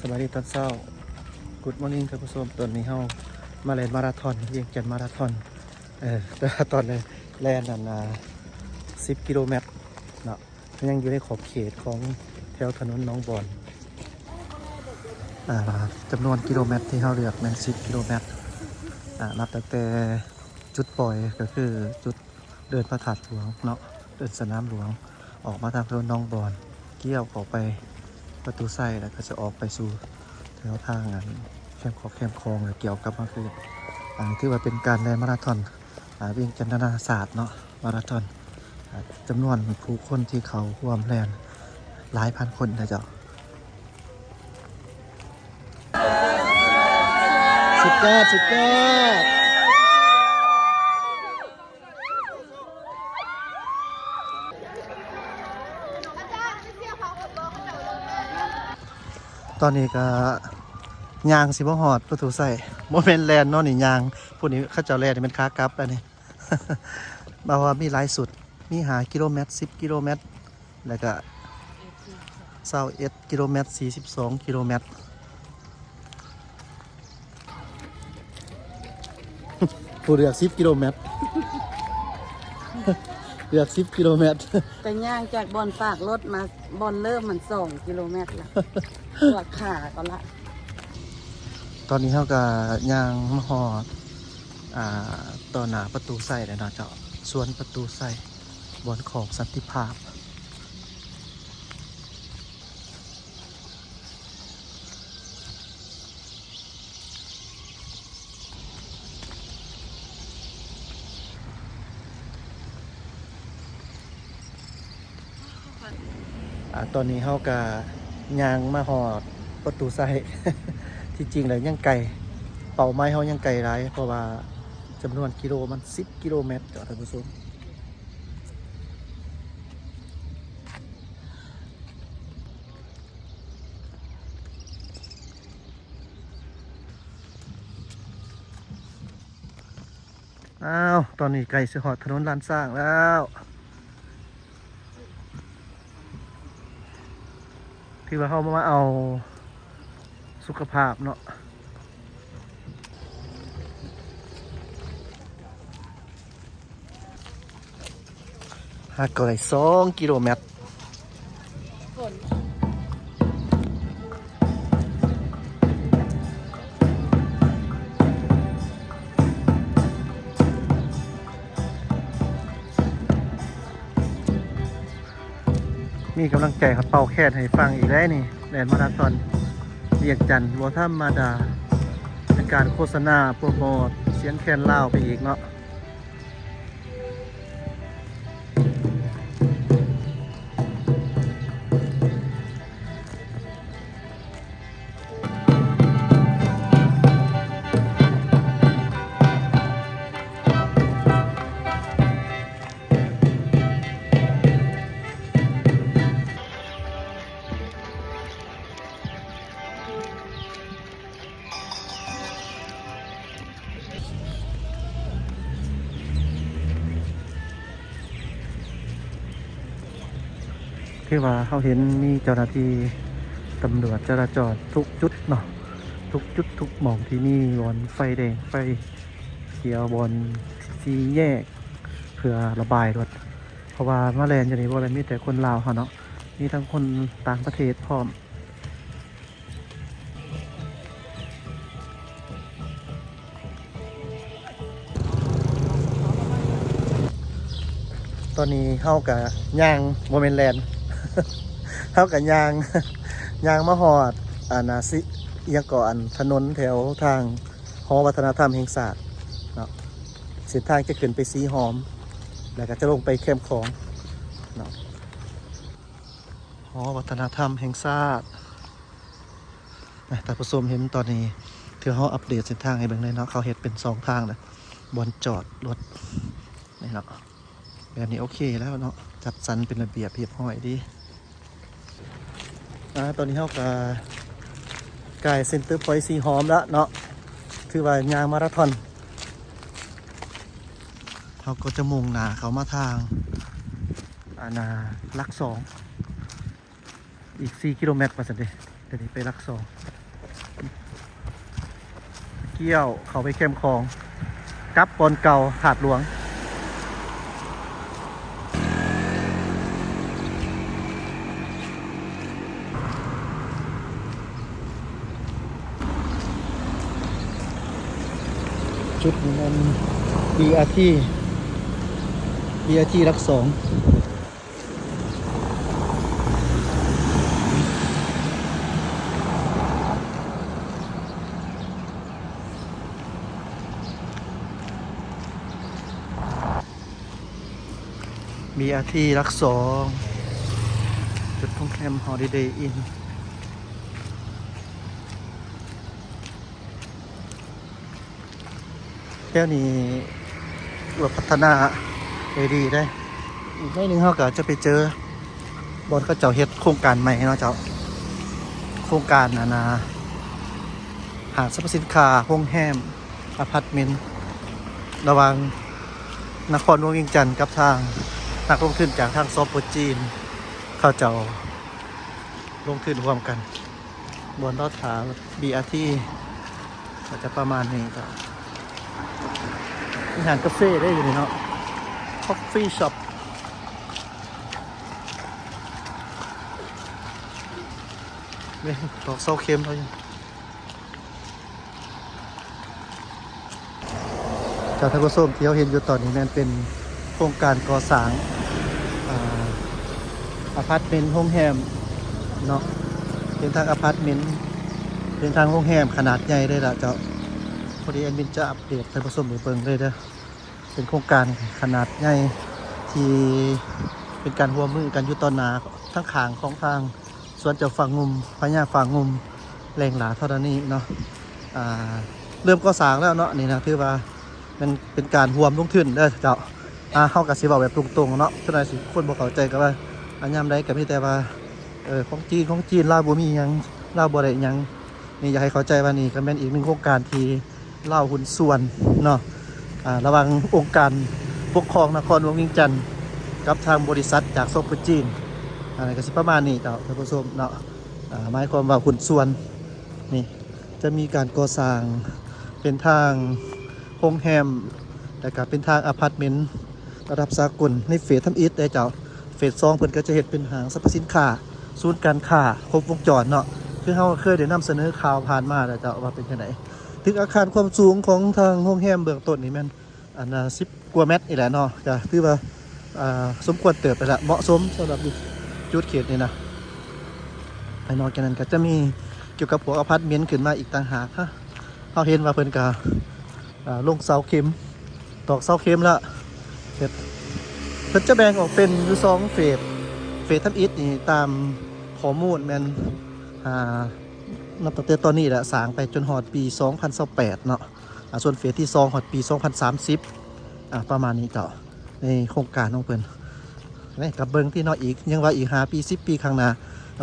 ສະບາຍດີຕອນເຊົ້າ Good morning ທ່ານຜູ້ຊົມ. ຕອນນີ້ເຮົາມາແລ່ນມາລາທອນ ວຽງຈັນມາລາທອນ ເອີ ແຕ່ວ່າຕອນແລ່ນ ແລ່ນອັນ ອ່າ ສິບກິໂລແມັດເນາະ ຍັງຢູ່ໃນຂອບເຂດຂອງແຖວຖະໜົນໜອງບອນ. ອ່າ ຈຳນວນກິໂລແມັດທີ່ເຮົາເລືອກແມ່ນສິບກິໂລແມັດ ອ່າ ນັບຕັ້ງແຕ່ຈຸດປ່ອຍ ກໍຄືຈຸດ ເດີ່ນພະທາດຫຼວງເນາະ ເດີ່ນສະໜາມຫຼວງ ອອກມາທາງຖະໜົນໜອງບອນ ລ້ຽວເຂົ້າໄປປະຕູໄຊ ແລ້ວກໍຈະອອກໄປສູ່ແຖວທາງອັນແຄມຂອກແຄມຂອງ ແລ້ວກ່ຽວກັບມາຄືນ. ອັນນີ້ຖືວ່າເປັນການແລ່ນມາລາທອນ ອ່າ ວຽງຈັນນານາຊາດເນາະ ມາລາທອນ ອ່າ ຈຳນວນຜູ້ຄົນທີ່ເຂົ້າຮ່ວມແລ່ນຫຼາຍພັນຄົນນະເຈົ້າ. ສຸດຍອດ ສຸດຍອດ. ຕອນນີ້ກໍຍ່າງຊິບໍ່ຮອດປະຕູໄຊ ບໍ່ແມ່ນແລ່ນເນາະ ນີ້ຍ່າງ. ຜູ້ນີ້ເຂົາເຈົ້າແລ່ນນີ້ແມ່ນຂາກັບແລ້ວນີ້ ເພາະວ່າມີຫຼາຍຊຸດ ມີຫ້າກິໂລແມັດ ສິບກິໂລແມັດ ແລ້ວກະຊາວເອັດກິໂລແມັດ ສີ່ສິບສອງກິໂລແມັດ. ຜູ້ເລືອກສິບກິໂລແມັດ ເລືອກສິບກິໂລແມັດ ກໍຍ່າງຈາກບ່ອນຝາກລົດມາບ່ອນເລີ່ມມັນສອງກິໂລແມັດລະ ປວດຂາກໍລະ. ຕອນນີ້ເຮົາກໍຍ່າງມາຮອດ ອ່າ ຕໍ່ໜ້າປະຕູໄຊແລ້ວເນາະເຈົ້າ ສວນປະຕູໄຊ ບ່ອນຂອງສັນຕິພາບ. ອ່າ ຕອນນີ້ເຮົາກະຍ່າງມາຮອດປະຕູໄຊ ທີ່ຈິງແລ້ວຍັງໄກ ເປົ້າໝາຍເຮົາຍັງໄກຫຼາຍ ເພາະວ່າຈຳນວນກິໂລມັນສິບກິໂລແມັດເຈົ້າ ທ່ານຜູ້ຊົມ. ອ້າວ ຕອນນີ້ໃກ້ຊິຮອດຖະໜົນລ້ານຊ້າງແລ້ວ ຖືວ່າເຮົາມາເອົາສຸຂະພາບເນາະ. ຫາກໍໄດ້ສອງກິໂລແມັດ ມີກຳລັງໃຈ ເຂົາເປົ່າແຄນໃຫ້ຟັງອີກແລ້ວນີ້ ແລ່ນມາລາທອນວຽງຈັນບໍ່ທຳມະດາ ເປັນການໂຄສະນາໂປຣໂມດສຽງແຄນລາວໄປອີກເນາະ. ຄືວ່າເຮົາເຫັນມີເຈົ້າໜ້າທີ່ຕຳຫຼວດຈະລາຈອນທຸກຈຸດເນາະ ທຸກຈຸດທຸກໝ່ອງທີ່ມີບ່ອນໄຟແດງໄຟຂຽວ ບ່ອນສີ່ແຍກ ເພື່ອລະບາຍລົດ ເພາະວ່າມາແລ່ນຢູ່ນີ້ບໍ່ໄດ້ມີແຕ່ຄົນລາວເຮົາເນາະ ມີທັງຄົນຕ່າງປະເທດພ້ອມ. ຕອນນີ້ເຮົາກະຍ່າງ ບໍ່ແມ່ນແລ່ນ ເຮົາກະຍ່າງ ຍ່າງມາຮອດ ອັນນາຊິ ອີ່ຫຍັງເກາະ ອັນຖະໜົນແຖວທາງຫໍວັດທະນະທຳແຫ່ງຊາດເນາະ ເສັ້ນທາງຈະຂຶ້ນໄປສີຫອມ ແລ້ວກະຈະລົງໄປແຄມຂອງເນາະ ຫໍວັດທະນະທຳແຫ່ງຊາດ. ນະ ທ່ານຜູ້ຊົມເຫັນຕອນນີ້ ຖືເຮົາອັບເດດເສັ້ນທາງໃຫ້ເບິ່ງເລີຍເນາະ ເຂົາເຮັດເປັນສອງທາງນະ ບ່ອນຈອດລົດນີ້ເນາະ ແບບນີ້ໂອເຄແລ້ວເນາະ ຈັດສັນເປັນລະບຽບຮຽບຮ້ອຍດີ. ອ່າ ຕອນນີ້ເຮົາກະກາຍເຊັນເຕີພອຍສີຫອມແລ້ວເນາະ ຖືວ່າຍ່າງມາລາທອນ ເຮົາກໍຈະມຸ່ງໜ້າເຂົ້າມາທາງ ອັນນາ ຫຼັກສອງ ອີກສີ່ກິໂລແມັດວ່າຊັ້ນເດ. ດຽວນີ້ໄປຫຼັກສອງ ກ່ຽວເຂົ້າໄປແຄມຂອງ ກັບບ່ອນເກົ່າ ທາດຫຼວງ. ຈຸດນີ້ແມ່ນ ບີອາທີ ບີອາທີ ຫຼັກສອງ. ບີອາທີ ຫຼັກສອງ ຈຸດໂຮງແຮມ Holiday Inn. ແຖວນີ້ຖືວ່າພັດທະນາໄດ້ດີເດ້. ອີກໜ້ອຍໜຶ່ງເຮົາກໍຈະໄປເຈີບ່ອນເຂົາເຈົ້າເຮັດໂຄງການໃໝ່ເນາະເຈົ້າ, ໂຄງການອັນນ່າ ຫ້າງສັບພະສິນຄ້າ, ໂຮງແຮມ, ອາພາດເມັນ ລະຫວ່າງນະຄອນຫຼວງວຽງຈັນກັບທາງນັກລົງທຶນຈາກທາງ ສປ ຈີນ ເຂົາເຈົ້າລົງທຶນຮ່ວມກັນ. ບ່ອນລໍຖ້າ ບີອາທີ ກໍຈະປະມານນີ້. ກໍມີຮ້ານກາເຟເດ້ຢູ່ນີ້ເນາະ, Coffee Shop ເດ້. ຕອກເສົາເຂັມເຂົາຢູ່. ເຈົ້າ ທ່ານຜູ້ຊົມ ທີ່ເຮົາເຫັນຢູ່ຕອນນີ້ແມ່ນເປັນໂຄງການກໍ່ສ້າງ ອາ ອາພາດເມັນ ໂຮງແຮມເນາະ, ເປັນທັງອາພາດເມັນ ເປັນທັງໂຮງແຮມຂະໜາດໃຫຍ່ເລີຍລະເຈົ້າ. ພໍດີແອດມິນຈະອັບເດດໃຫ້ທ່ານຜູ້ຊົມໄດ້ເບິ່ງເລີຍເດີ້. ເປັນໂຄງການຂະໜາດໃຫຍ່ທີ່ເປັນການຮ່ວມມືກັນຢູ່ຕໍ່ໜ້າ ທາງຂ້າງຂອງທາງ ສວນເຈົ້າຟ້າງຸ່ມ ພະຍາຟ້າງຸ່ມ ແຫຼ່ງຫຼ້າທໍລະນີເນາະ. ອ່າ ເລີ່ມກໍ່ສ້າງແລ້ວເນາະ ນີ້ນະ ຖືວ່າແມ່ນເປັນການຮ່ວມລົງທຶນເດີເຈົ້າ. ອ່າ ເຮົາກໍຊິເວົ້າແບບຕົງໆເນາະ, ສ່ວນຫຼາຍຊິຄົນບໍ່ເຂົ້າໃຈກໍວ່າ ອ່າ ຍາມໃດກໍມີແຕ່ວ່າ ເອີ ຂອງຈີນ ຂອງຈີນ ລາວບໍ່ມີຫຍັງ ລາວບໍ່ໄດ້ຫຍັງ. ນີ້ຢາກໃຫ້ເຂົ້າໃຈວ່ານີ້ກໍແມ່ນອີກໜຶ່ງໂຄງການທີ່ ລາວຫຸ້ນສ່ວນເນາະ ອ່າ ລະຫວ່າງອົງການປົກຄອງນະຄອນຫຼວງວຽງຈັນ ກັບທາງບໍລິສັດຈາກ ສປ ຈີນ. ອັນນັ້ນກໍຊິປະມານນີ້ເຈົ້າ ທ່ານຜູ້ຊົມເນາະ. ອ່າ ໝາຍຄວາມວ່າຫຸ້ນສ່ວນນີ້ ຈະມີການກໍ່ສ້າງເປັນທາງໂຮງແຮມ ແລະກະເປັນທາງອາພາດເມັນ ລະດັບສາກົນໃນເຟສທຳອິດເດ້ເຈົ້າ. ເຟສສອງເພິ່ນກໍຈະເຮັດເປັນຫ້າງສັບພະສິນຄ້າ, ສູນການຄ້າຄົບວົງຈອນເນາະ, ຄືເຮົາເຄີຍໄດ້ນຳສະເໜີຂ່າວຜ່ານມາແລ້ວເຈົ້າ ວ່າເປັນຈັ່ງໃດ. ຕຶກອາຄານຄວາມສູງຂອງທາງໂຮງແຮມເບື້ອງຕົ້ນນີ້ແມ່ນ ອັນນ່າ ສິບກວ່າແມັດນີ້ແຫຼະເນາະ, ກໍຖືວ່າ ອ່າ ສົມຄວນເຕີບແລ້ວລະ ເໝາະສົມສຳລັບຢູ່ຈຸດເຂດນີ້ນະ. ແລະນອກຈາກນັ້ນກໍຈະມີກ່ຽວກັບພວກອາພາດເມັນຂຶ້ນມາອີກຕ່າງຫາກ. ເຮົາເຫັນວ່າເພິ່ນກໍ ອ່າ ລົງເສົາເຂັມ ຕອກເສົາເຂັມລະ ເຮັດ ເພິ່ນຈະແບ່ງອອກເປັນຢູ່ສອງເຟສ. ເຟສທຳອິດນີ້ຕາມຂໍ້ມູນແມ່ນ ອ່າ ນັບຕັ້ງແຕ່ຕອນນີ້ແຫຼະ ສ້າງໄປຈົນຮອດປີສອງພັນຊາວແປດເນາະ, ອ່າ ສ່ວນເຟສທີສອງຮອດປີສອງພັນສາມສິບ ອ່າ ປະມານນີ້ເຈົ້າ. ໃນໂຄງການຂອງເພິ່ນ ນີ້ກໍເບິ່ງຕິເນາະ ອີກ ຍັງວ່າອີກຫ້າປີ ສິບປີຂ້າງໜ້າ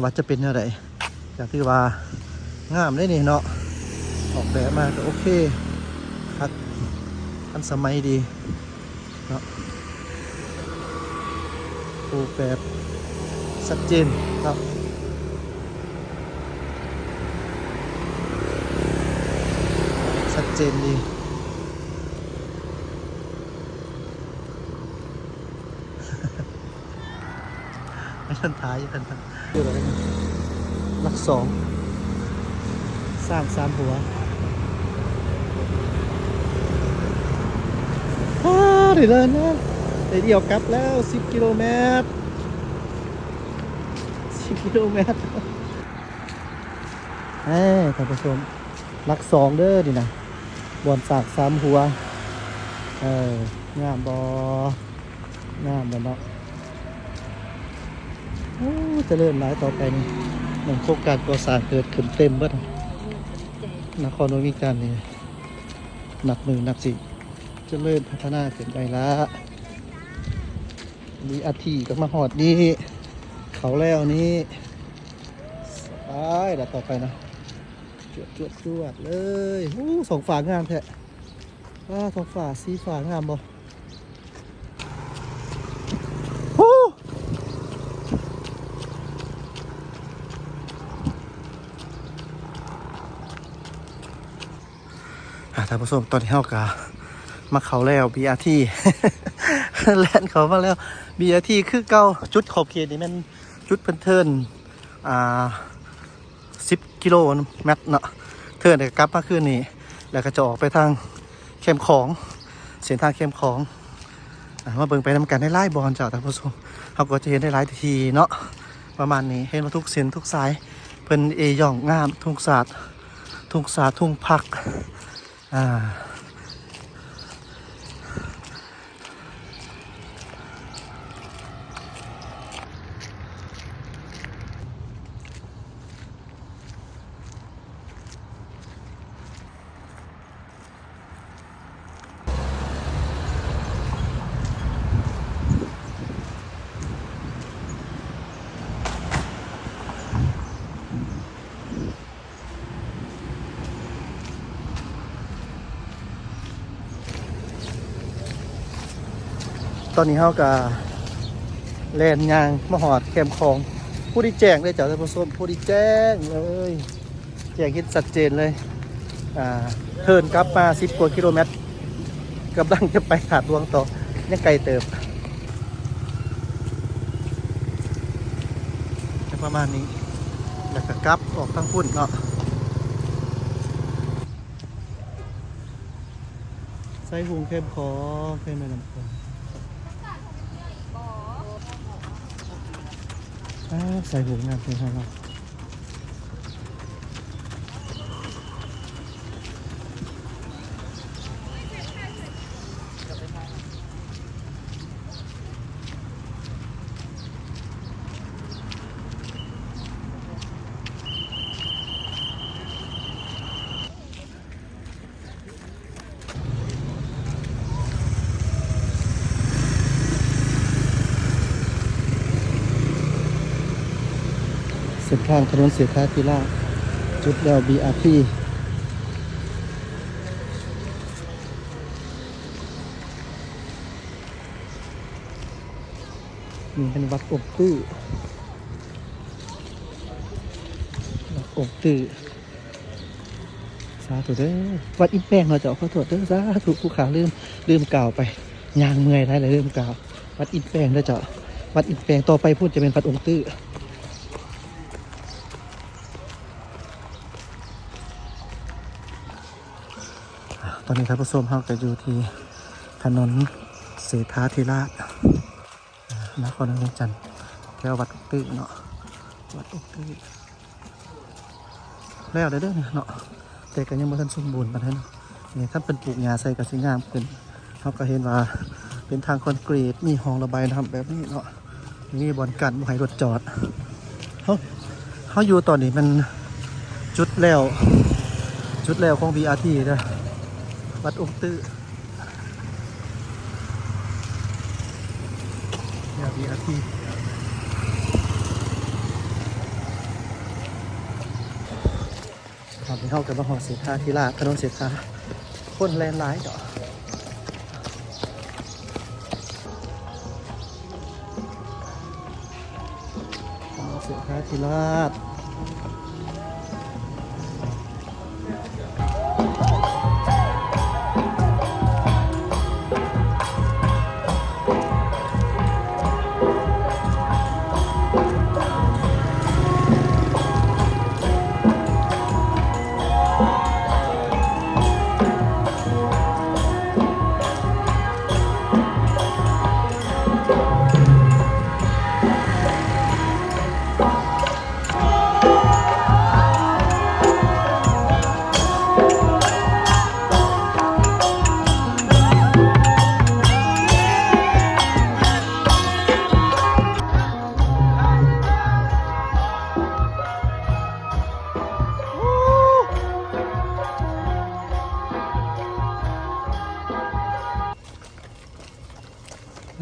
ວ່າຈະເປັນແນວໃດ. ກໍຖືວ່າງາມເດ້ນີ້ເນາະ, ອອກແບບມາກໍໂອເຄ ຄັກ ທັນສະໄໝດີເນາະ, ຮູບແບບຊັດເຈນເນາະ. ຊັດເຈນດີ. ໃຫ້ທ່ານຖ່າຍຢູ່ ທ່ານ ຫຼັກສອງ ຊ້າງສາມຫົວ. ອ້າ ໄດ້ເດີນແລ້ວ ໄດ້ດຽວກັບແລ້ວ ສິບກິໂລແມັດ ສິບກິໂລແມັດ. ເອີ ທ່ານຜູ້ຊົມ ຫຼັກສອງເດີນີ້ນະ ບ່ອນຊ້າງສາມຫົວ. ເອີ ງາມບໍ່? ງາມແລ້ວເນາະ. ໂອ້ ຈະເລີນຫຼາຍຕໍ່ໄປນີ້ ແມ່ນໂຄງການກໍ່ສ້າງເກີດຂຶ້ນເຕັມເບິດ. ນະຄອນຫຼວງວຽງຈັນນີ້ ນັບມື້ນັບຊິຈະເລີນພັດທະນາຂຶ້ນໄປລະ. ມີອາທິກໍມາຮອດນີ້ ເຂົ້າແລ້ວນີ້ ໄປລະຕໍ່ໄປນະ ຈວດໆໆເລີຍ. ໂອ້ ທ້ອງຟ້າງາມແທ້. ອ້າ ທ້ອງຟ້າສີຟ້າງາມບໍ່? ໂອ້ ໂ ທ່ານຜູ້ຊົມ ຕອນນີ້ເຮົາກະມາເຂົ້າແລ້ວ ບີອາທີ ແລ່ນເຂົ້າມາແລ້ວ ບີອາທີ ຄືເກົ່າ. ຈຸດຂອບເຂດນີ້ແມ່ນຈຸດເພິ່ນເທີນ ອ່າ ສິບກິໂລແມັດເນາະ ເທີນແລ້ວກໍກັບມາຄືນນີ້ ແລ້ວກໍຈະອອກໄປທາງແຄມຂອງ ເສັ້ນທາງແຄມຂອງ. ອ່າ ມາເບິ່ງໄປນຳກັນ ຫຼາຍໆບ່ອນເຈົ້າ ທ່ານຜູ້ຊົມ ເຮົາກໍຈະເຫັນຫຼາຍໆທີ່ເນາະ ປະມານນີ້. ເຫັນວ່າທຸກເສັ້ນທຸກສາຍເພິ່ນເອຢອງງາມ ທຸງຊາດ ທຸງຊາດ ທຸງພັກ ອ່າ ຕອນນີ້ເຮົາກະແລ່ນຍ່າງມາຮອດແຄມຂອງ ຜູ້ທີ່ແຈ້ງເດີເຈົ້າ ທ່ານຜູ້ຊົມ ຜູ້ທີ່ແຈ້ງເລີຍ ແຈ້ງເຫັນຊັດເຈນເລີຍ. ອ່າ ເທີນກັບມາສິບກວ່າກິໂລແມັດ ກຳລັງຈະໄປທາດຫຼວງຕໍ່ ຍັງໄກເຕີບ ຈະປະມານນີ້ ແລ້ວກໍກັບອອກທາງພຸ້ນເນາະ. ໄຊຫຸງແຄມຂອງ ແຄມແມ່ນ້ຳຂອງ. ອ່າ ໄຊຫຸງງາມແທ້ເນາະ. ເສັ້ນທາງຖະໜົນເສດຖາທິລາດ ຈຸດແລ້ວບີອາທີ. ນີ້ເປັນວັດອົງຕື້ ວັດອົງຕື້. ສາທຸເດີ ວັດອິນແປງເນາະເຈົ້າ. ຂໍໂທດເດີ ສາທຸ ຜູ້ຂ້າລືມ ລືມກ່າວໄປ ຍ່າງເມື່ອຍຫຼາຍ ແລ້ວລືມກ່າວ. ວັດອິນແປງເດີເຈົ້າ ວັດອິນແປງ. ຕໍ່ໄປພຸ້ນຈະແມ່ນວັດອົງຕື້. ອ່າ ຕອນນີ້ທ່ານຜູ້ຊົມ ເຮົາກໍຢູ່ທີ່ຖະໜົນເສດຖາທິລາດ ນະຄອນຫຼວງວຽງຈັນ ແຖວວັດອົງຕື້ເນາະ ວັດອົງຕື້. ແລ້ວເດີເນາະ ແຕ່ກໍຍັງບໍ່ທັນສົມບູນປານໃດເນາະ. ນີ້ ຄັນເພິ່ນປູກຫຍ້າໃສ່ກໍຊິງາມຂຶ້ນ. ເຮົາກໍເຫັນວ່າເປັນທາງຄອນກຣີດ ມີຮ່ອງລະບາຍນ້ຳແບບນີ້ເນາະ ມີບ່ອນກັ້ນບໍ່ໃຫ້ລົດຈອດ. ເຮົາ ເຮົາຢູ່ຕອນນີ້ແມ່ນຈຸດແລ້ວ ຈຸດແລ້ວຂອງບີອາທີເດີ ວັດອົງຕື້. ແລ້ວບີອາທີ ຕອນນີ້ເຮົາກໍມາຮອດເສດຖາທິລາດ ຖະໜົນເສດຖາ ຄົນແລ່ນຫຼາຍເນາະ. ເສດຖາທິລາດ.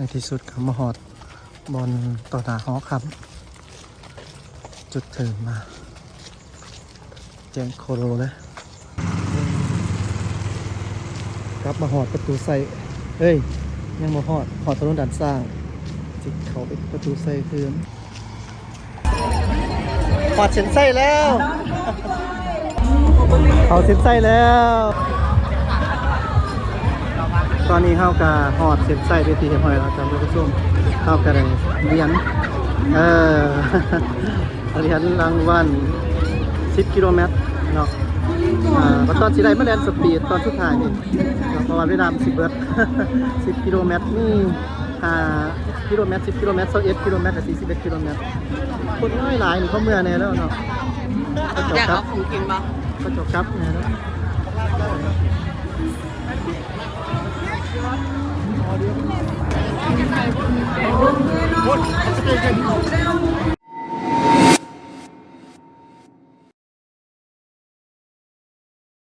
ໃນທີ່ສຸດກໍມາຮອດບ່ອນຕໍ່ໜ້າຫໍຄຳ ຈຸດເທີນມາ ແຈ້ງໂຄໂລເລີຍ. ກັບມາຮອດປະຕູໄຊ ເອີຍ ຍັງບໍ່ຮອດ ຮອດຖະໜົນດ່ານຊ້າງ ຊິເຂົ້າໄປປະຕູໄຊຄືນ. ຮອດເສັ້ນໄຊແລ້ວ ເຂົ້າເສັ້ນໄຊແລ້ວ. ຕອນນີ້ເຮົາກະຮອດເສັ້ນໄຊເປັນທີ່ຮຽບຮ້ອຍແລ້ວທ່ານຜູ້ຊົມ. ເຮົາກະໄດ້ຫຼຽນ ເອີ ຫຼຽນລາງວັນສິບກິໂລແມັດເນາະ. ອາ ບັດຕອນຊິໄດ້ມາແລ່ນສະປີດຕອນສຸດທ້າຍນີ້ເນາະ ເພາະວ່າເວລາມັນຊິເບິດ. ສິບກິໂລແມັດ ມີຫ້າກິໂລແມັດ ສິບກິໂລແມັດ ຊາວເອັດກິໂລແມັດ ແລະ ສີ່ສິບເອັດກິໂລແມັດ. ຄົນຫຼາຍໆ ນີ້ເຂົາເມືອແດ່ແລ້ວເນາະ ເຂົາເຈົ້າ ຢາກ ກັບ ເອົາຂອງກິນບໍ່? ເຂົາເຈົ້າກັບແດ່ແລ້ວ.